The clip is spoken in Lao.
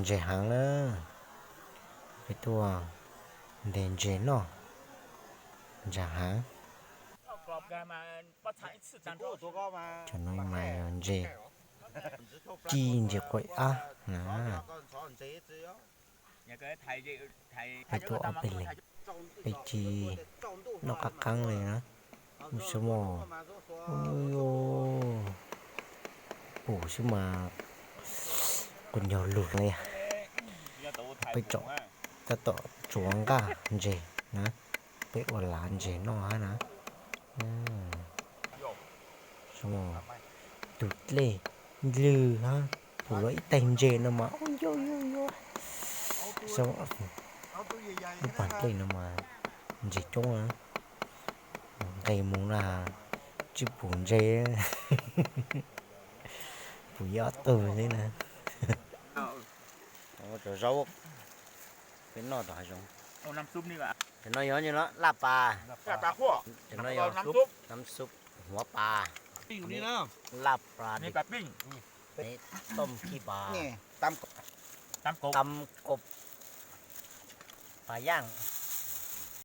Nje hang na. Pe tua. Nde nje no. Nja hang. ຈະນ້ອຍມາເນາະ ເຈ ຈີ່ເຈກວຍອານະ ໄປຕົວເອົາໄປເລັງ ໄປຈີ່ນອກກະກັງເລີຍນະ ອຸສະໝໍ ໂອ້ຍໂອ້ ປູຊຶມາ ກຸນຍອນລຸນເລີຍ ໄປເຈາະ ຕະເຕາະຈວງກາເຈນະ ເປະໂອລານເຈນອນະ ອືມ ສະໝໍ ຕຸເລລືຮະ ຜູ້ລອຍແຕ່ງເຈນອມາ ໂອ້ຍໂຍໂຍໂຍ ສະໝໍ ປານເຕນອມາ ເຈຈົງນະ ໄກ່ມຸງນາ ຈິປູເຈ ຜູ້ຍອດຕູເລີຍນະ ໂອ້ ເຈົ້າເຈົ້າ ເປັນໜໍ່ຕໍ່ໃຫ້ຊົງ ເອົານ້ຳຊຸບນີ້ວ່າ ເປັນໜໍ່ຍ້ອນຢູ່ເນາະ ລາບປາ ລາບປາຂົ້ວ ເປັນໜໍ່ຍ້ອນ ນ້ຳຊຸບ ນ້ຳຊຸບຫົວປາ ປີ້ງນີ້ນະ ລາບປາ ນີ້ປາປີ້ງ ນີ້ຕົ້ມຂີ້ປາ ນີ້ຕຳ ຕຳກົບ ຕຳກົບ ປາຍ່າງ